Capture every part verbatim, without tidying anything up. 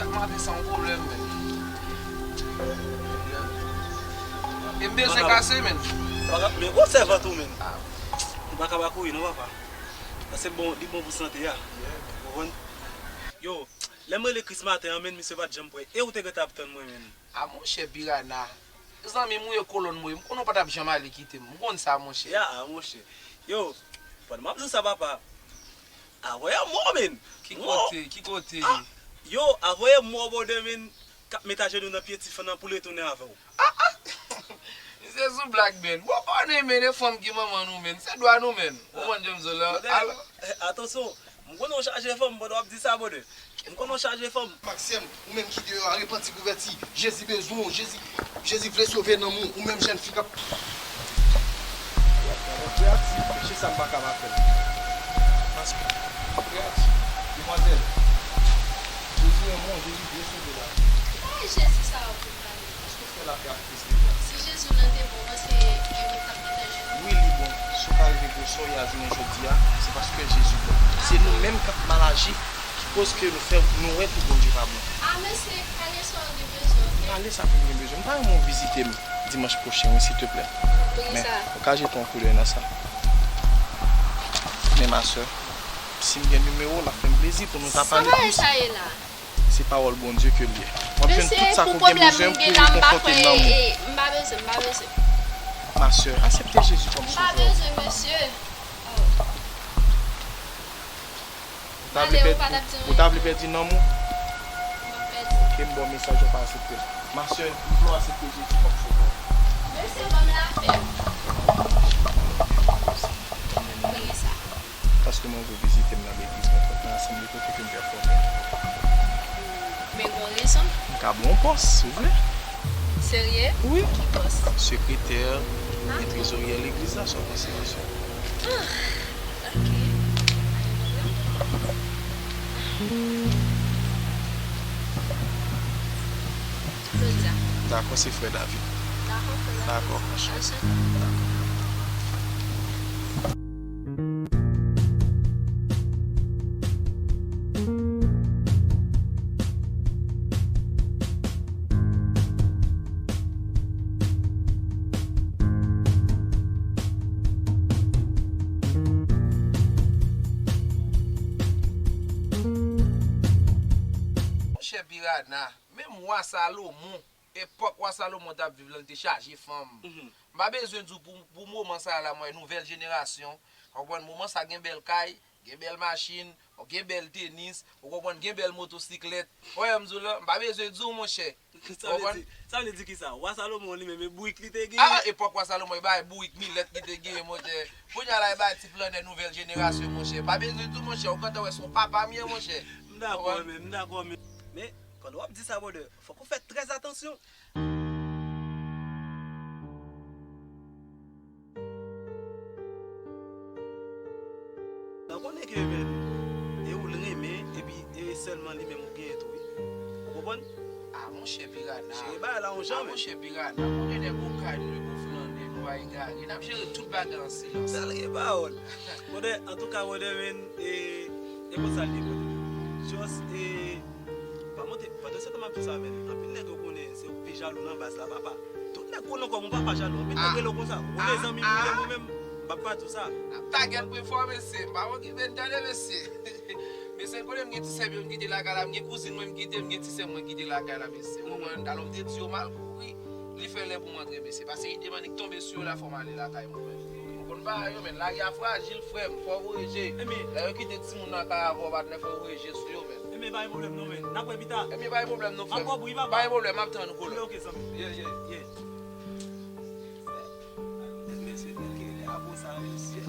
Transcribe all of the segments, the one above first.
Maten san yon pwoblèm, men. E m bezwen kase, men. Men gwo sèvant ou, men. Ah. Ou pa ka pa kouri, non, papa. Paske bon, li bon pou sante a. Ou konprann? Yo, lè m rele Chris maten an, men, misye pa t janm pran. E ou te gentan ap tann mwen, men. A monchè Piranha. Zanmi m ou ye kolonn mwen, m konnen w pa t ap janm ale kite m. M konn sa, monchè. Ya, a monchè. Yo, pandan m ap di w sa, papa. Avoye m mò, men. Ki kote? Ki kote? Ah, yo, avoye m mò, brother, men. K ap met ajenou nan pye tifanm nan pou l retounen avè w. Ah, ah. Misye sou blag, men. Bon, konnen, men, e fanm ki manman nou, men. Se dwa nou, men. Ou konn jan m di w la. Brother, eh, atansyon. M konnen w chaje fanm pandan w ap di sa, brother. M konnen w chaje fanm. Maxime, ou menm ki deyò a, repanti, konvèti. Jezi bezwen w, Jezi, Jezi vle sove nanm ou, ou menm jèn fi k ap. Mwen kreyatif, peche sa m pa ka pa fè l. Paske, mwen kreyatif. Demwazèl, Jezi renmen w, Jezi vle sove lavi w. Ki bagay Jezi sa yo pou m pale? Èske w fè lapè ak Kris deja? Si Jezi w nan te bon, w panse gen moun k ap gentan jwenn li? Wi, li bon. Si w ka rive gwo sa w ye a jounen jodi a, se paske Jezi bon. Se nou menm k ap mal aji ki koz ke nou fè, nou wè tou Bondye pa bon. Ah, mesye, pale sa w gen bezwen, oke? Pale sa pou m gen bezwen. M ta renmen w vizite m dimanch pwochen, wi, silteplè. Poukisa? Men, ou ka jete yon koudèy nan sa. Men, ma sè, si m gen nimewo w, l ap fè m plezi pou nou ta pale plis. Sa bagay sa ye la? Se pawòl Bondye ke l ye. W ap jwenn tout sa ke w gen bezwen pou rekonfòte nanm ou. Mesye, pou pwoblèm m gen la, m pa kwè, e, m pa bezwen, m pa bezwen. Ma sè, aksepte Jezi kòm sovè w. M pa bezwen, mesye. Oh. Ou ta vle pèdi, ou ta vle pèdi nanm ou? M ap pèdi. Oke, m ba w mesaj ou pa aksepte l. Ma sè, m vle w aksepte Jezi kòm sovè w. Mesye, ban m lapè. Priyè sa. Paske mwen vle w vizite m nan legliz mwen, fòk nou ansanm de kote ke m pèfòme. Men gon rezon. M ka ba w yon pòs, si w vle. Serye? Wi. Ki pòs? Sekretè, oubyen trezoryè legliz la, sa w panse, ma sè? Ah, oke. Pa gen pwoblèm. Jodi a. Dakò, se frè David. Dakò, frè David. Dakò, monchè. Anchante. Dakò. Monchè Piranha, menm wa Salomon, epòk wa Salomon t ap viv lan, li te chaje fanm. Mhm. M pa bezwen di w pou, pou moman sa a la, mwen, nouvèl jenerasyon, w konprann, moman sa a gen bèl kay, gen bèl machin, gen bèl tenis, ou konprann, gen bèl motosiklèt. Ou wè, m di w la, m pa bezwen di w, monchè. Sa vle di, sa vle di kisa? Wa Salomon li menm, e bourik li te genyen? Ah, epòk wa Salomon, e bay bourik milèt li te genyen, monchè. Kounye a la, e bay ti flannè nouvèl jenerasyon, monchè. Pa bezwen di w, monchè, ou gentan wè se yon papa m ye, monchè. M dakò, men, m dakò, men. Men, pandan w ap di sa, brother, fòk ou fè trè atansyon. Nan konnen ke, men, e ou l renmen, epi e sèlman li menm ou genyen tou, wi. Ou konprann? Ah, monchè Piranha. Jere bagay la yon jan, men. Ah, monchè Piranha. Konnen nèg okay nou, nèg ou flannè, nou pa egare. N ap jere tout bagay an silans. Sèl gen pawòl. Brother, antouka, brother, men, e, e konsa l ye, brother. Just, e, Pa monte, pandan se tan m ap di sa, men, anpil nèg yo konnen se ou ki pi jalou nan baz la, papa. Tout nèg konnen kòm yon papa jalou. Anpil nèg rele w konsa. Ou gen zanmi m, ou gen mwen menm, m ap pa di w sa. N ap tagèt mwen fò, mesye. M pa okipe n tande, mesye. Mesye, konnen m gen ti sè m yo m kite lakay la, m gen kouzin mwen m kite, m gen ti sè mwen m kite lakay la, mesye. Ou konprann? Alò, m te di yo m al kouri. Li fè lè pou m antre, mesye. Paske ide m annik tonbe sou yo la, fò m ale lakay mwen, men. Ou konn bagay yo, men. Lari a frajil, frè m. Fò w voye je. Lè yo kite timoun nan kay avè w, patnè, fò w voye je sou yo, men. Ebyen, pa gen pwoblèm non, men. N ap wè pita. Ebyen, pa gen pwoblèm non, frè m. M ap wè w, wi, papa. Pa gen pwoblèm, m ap tann ou, kolè. Ok, ok, zanmi. Yeah, yeah. Yeah. Mesye, mesye, mesye, mesye.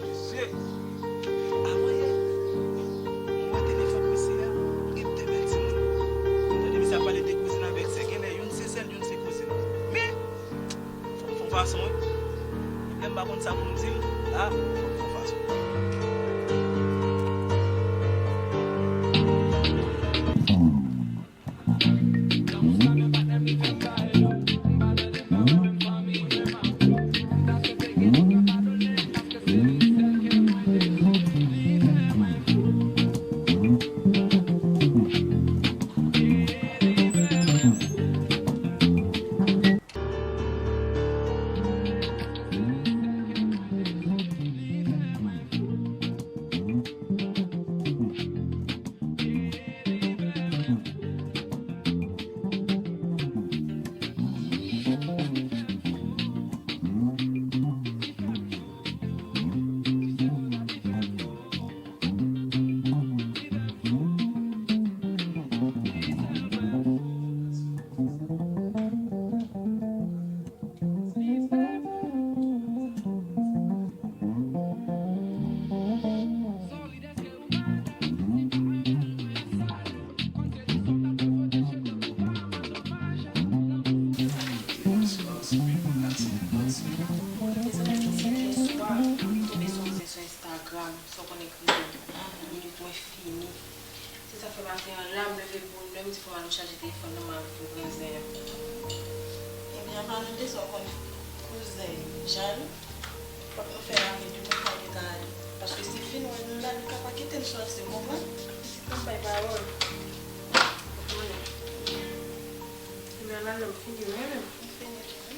Mesye. Avan yè, mwen wè telefòn misye a, gen de bèl timoun. M tande misye ap pale de kouzin avèk sè. Genlè youn se sè l, youn se kouzin. Men, fò m fè yon fason, wi. Lè m pa konn sa pou m di l, la, fò m fè yon fason. Sa fè maten an la, m leve bonè, m di fò m al chaje telefòn nan, m al pou kouzen an. Ebyen, an palan de sa, w konn kouzen jalou. Fòk nou fè rapid wi pou l pa gentan ale. Paske si l fin wè nou la, li ka pa kite n sòti, w konprann? Pitit mwen bay pawòl. Ou konnen. Ebyen, al nan figi mwen menm. M fini tou wi.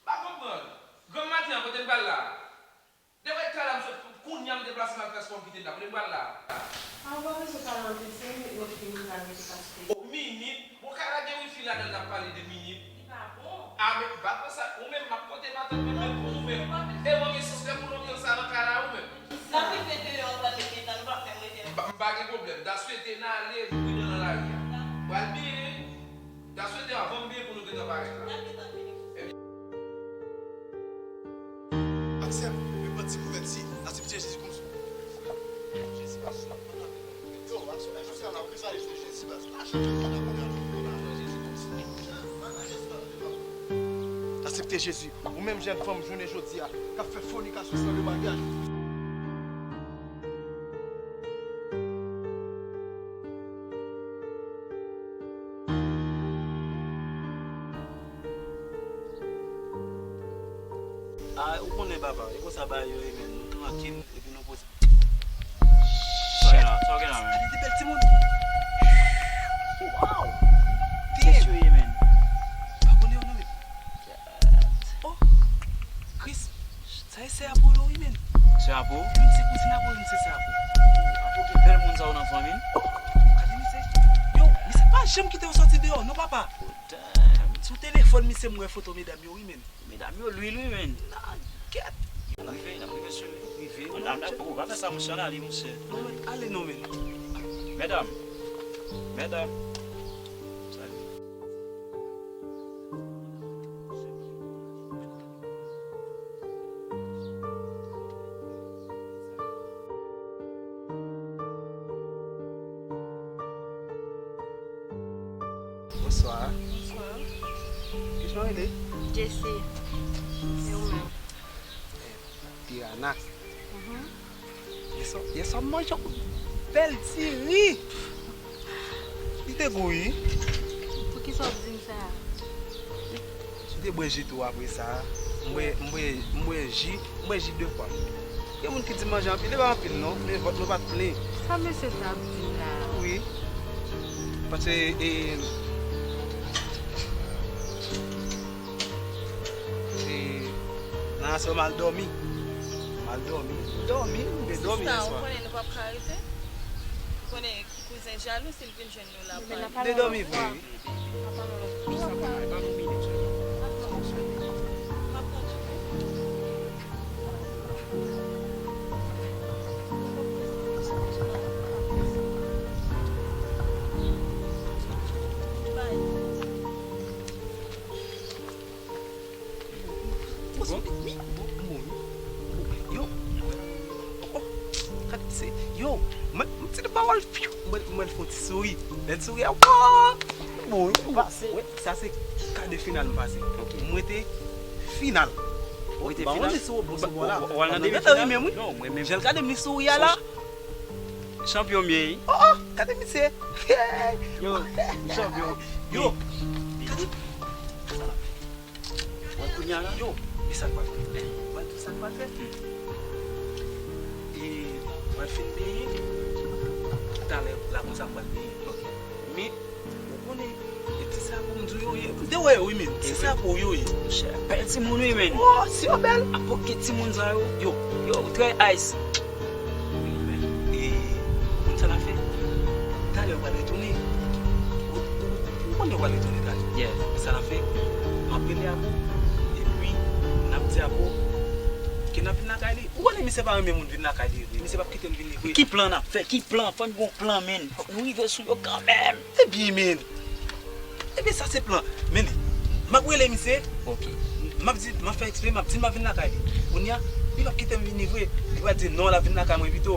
Pa konprann. Granm maten an, kote n pral la? Depi talè a m sot, kounye a m deplase m al fè spò m kite n la. Kote n pral la? A, ou pa bezwen pale anpil, se minit mwen kite m pral rete paske. O, minit? Bon, kay la gen wifi ladan l, n ap pale de minit. Li pa bon. A, men, pa konsa, ou menm, m ap pote matant mwen menm pou ou menm. E mwen gen sans fè moun anbyans sa nan kay la, ou menm. N ap rive deyò, nou pral met mitan, nou p ap menm rete menm. M pa gen pwoblèm. Daswete n ale, nou pridan nan lari a. Pral byen. Daswete avan m byen pou nou gentan parèt la. N ap gentan vini. Aksèp, repanti, konvèti, aksepte Jezi kòm Sovè. Jezi pa sou. Yo, aksepte Jezi kòm Sovè. Aksepte Jezi. Ou menm jèn fanm, jounen jodi a, k ap fè fònikasyon san lemaryaj. A, ou konnen, papa, e konsa bagay yo ye, men nou trankil, epi nou poze. Sa w gen la, sa w gen la, men? Gade de bèl timoun. Wow! Kiyès yo ye, men? Pa konnen yo non, men. Oh! Kris, sa e sè Apo yo, wi, men. Sè Apo? Youn se kouzin Apo, youn se sè Apo. Apo gen bèl moun sa yo nan fanmi l. Gade misye. Yo, misye pa janm kite yo sòti deyò, non, papa. Damn. Sou telefòn misye m wè foto medam yo, wi, men. Medam yo lwil wi, men. Nan kèt. N ap rive, n ap rive sou li. Rive, non, monchè. Ou pa fè sa, monchè, ann ale, monchè. Non, men, ale non, men. Medam. Medam. Salut. Bonswa. Bonswa. Kijan w rele? Jessie. E ou menm? Eh, Piranha. Mhm. Yè swa, yè swa m manje yon bèl diri. Li te gou, wi. Poukisa w ap di m sa? Si w te bwè ji tou apre sa, m bwè, m bwè, m bwè ji, m bwè ji de fwa. Gen moun ki di manje anpil, e pa anpil non, men vant nou pa t plen. Sa mesye sa ap di la? Wi. Paske, e, e, nan aswè m al dòmi. M al dòmi. Dòmi, m te dòmi yè swa. Sista, ou konnen nou p ap ka rete? Ou konnen kouzen jalou, si l vin jwenn nou la, pral. M te dòmi vre, wi. Bon, bon, bon, bon. Yo, oh, oh, gade se, yo, mwen, mwen ti pawòl, fiu, mwen, mwen fè yon ti souri. Lè l souri a, wow! Bon, wi, wi, sa se ka de final m pase. Ok. Mwen te final. Ou te final? Ba, mwen te sou bon sou bò la. Ou, ou, ou al nan demi final? Mwen gentan ri menm, wi. Non, mwen menm. Jan l gade m, li souri a la. Chanpyon m ye, wi. Oh, oh, gade misye. Yo, chanpyon. Yo, gade. Mwen kounye a la. Yo, e sa k pral fèt? Mwen di w sa k pral fèt. E mwen fin benyen. Talè la konsa m pral benyen. Ok. Men, ou konnen, e ti sa pou m di w yo ye. M te wè yo, wi, men. Ti sa pou yo ye. Monchè, bèl timoun, wi, men. Oh, si yo bèl. Apo ki timoun sa yo? Yo, yo trè ice. E, ou konn sa n ap fè? Talè yo pral retounen. Ou, ou, ou konn yo pral retounen talè. Yeah. Sa n ap fè? Epi, n ap di Apo ke n ap vin lakay li. Ou konnen misye pa renmen moun vin lakay li vre. Misye p ap kite n vini vre. Ki plan n ap fè? Ki plan? Fò n gon plan, menn. Fòk nou rive sou yo kanmenm. Ebyen, menn. Ebyen, sa se plan. Men li, m ap rele misye. Ok. M ap di, m ap fè eksprè, m ap di l m ap vin lakay li. Kounye a, li p ap kite m vini vre. Li pral di non, l ap vin lakay mwen pito.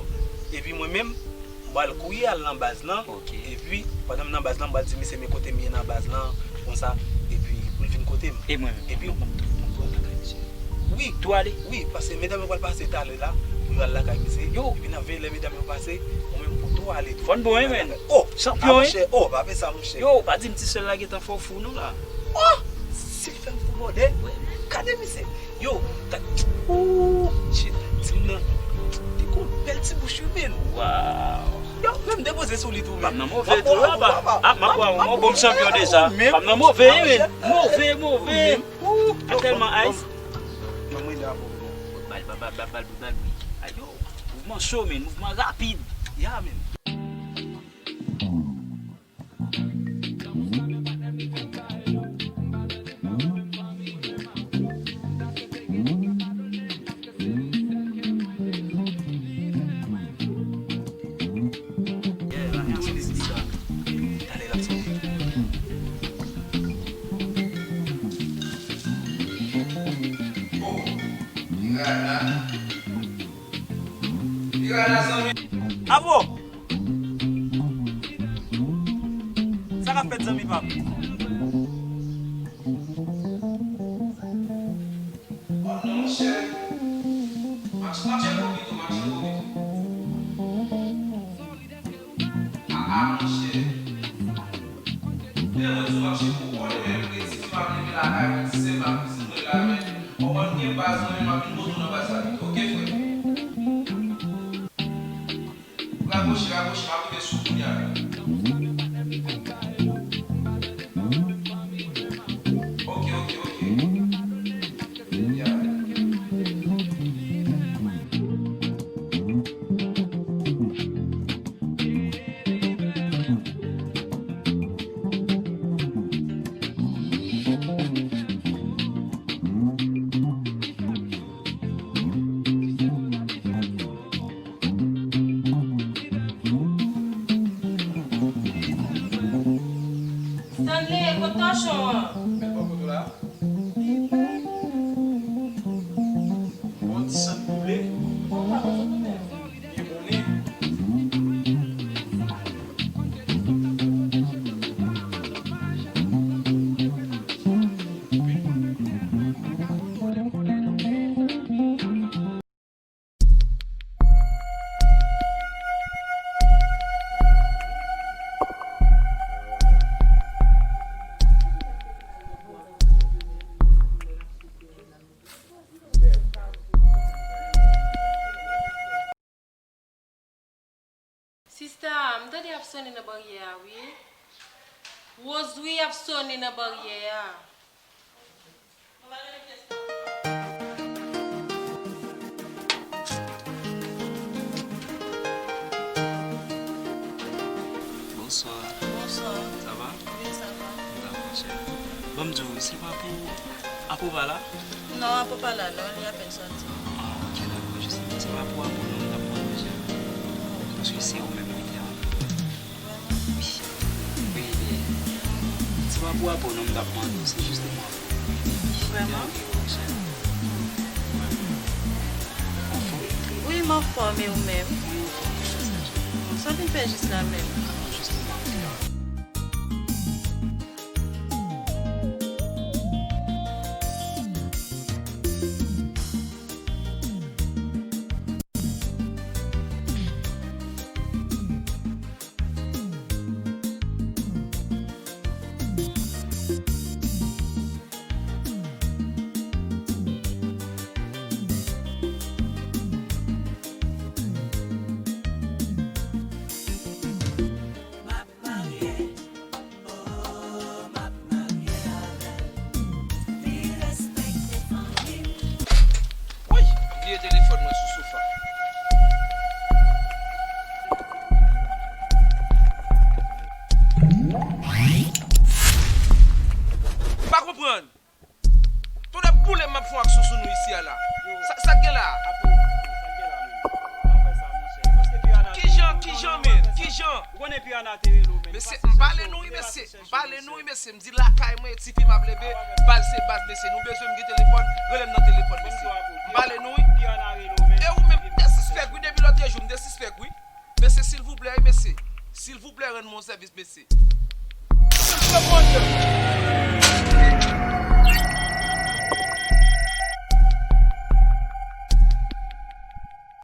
Epi mwen menm, m pral kouri al nan baz lan. Ok. Epi, pandan m nan baz lan, m pral di misye men kote m ye nan baz lan, konsa. Epi, pou l vin kote m. E mwen menm, epi, mwen, mwen, mwen pral lakay misye. Wi. Tou ale? Wi, paske medam yo pral pase talè la, pou yo al lakay misye. Yo. Epi n ap veye lè medam yo pase, ou menm pou tou ale tou. Fò n bon, wi, menn. O! Chanpyon, wi. Monchè, o, pa fè sa, monchè. Yo, pa di m ti sèl la gentan fè w fou, non, la. O! Si l fè m fou, bòdè. Gade misye. Yo, gade. Ooh, shit. Ti moun nan. Li gon bèl ti bouch, wi, menn. Waw. Yo, menm depoze sou li tou, menn. Pam nan move tou, apa. A, m ap pran ou, bon, m chanpyon deja. Pam nan move, wi, menn. Move, move. Ooh, a tèlman ice. Ban mwen de avè w. Bal, bal, bal, bal, bal, bal, bal, wi. Ayo, mouvman cho, men, mouvman rapid. Ya, men. Avo! Sa k ap fèt, zanmi pa m? Oh non, monchè. Match, match an kopi tou, match an kopi tou. Ah, ah, monchè. Lè mwen di w match an kopi, ou konnen menm, Redi pa vle vin lakay mwen, se m ak kouzin mwen la, men, ou konn gen baz, mwen menm, m ap vin poze w nan baz la pito, oke, frè? Raproche, raproche, m ap rive sou kounya la. Ok, ok, ok. Ya. Stanley, kot tòchon an? Met bò kote w la. Yon ti sant boule. Byen bonnen. Sista, m tande y ap sonnen nan baryè a, wi. Woz, wi, y ap sonnen nan baryè a. Bonswa. Bonswa. Sa va? Wi, sa va. Dakò, chè. Ban m di w, se pa pou Apo pa la? Non, Apo pa la, non, li apèn sòti. Ah, ok, dakò. Jis, se pa pou Apo non, m t ap mande, chè. Paske se ou menm ki te avè l. Wi, wi, se pa pou Apo non, m t ap mande w, se jis pou mwen. Vrèman? Wi, m anfòm, e ou menm? Wi, m anfòm, sa vin fè jis la menm. Boule m ap fè yon aksyon sou nou isi a la. Sa, sa k gen la? Kijan, kijan, men? Kijan? Ou konnen Piranha te rele w, men. Mesye, m pale nou, wi, mesye. M pale nou, wi, mesye. M di lakay mwen, e tifi m ap leve. Baz se baz, mesye. Nou bezwen m gen telefòn, rele m nan telefòn, mesye. M pale nou, wi. E ou menm, de sispèk, wi, depi lòt jou, m de sispèk, wi. Mesye, silvouplè, wi, mesye. Silvouplè, rann mwen yon sèvis, mesye. Ou menm, frè Bondye.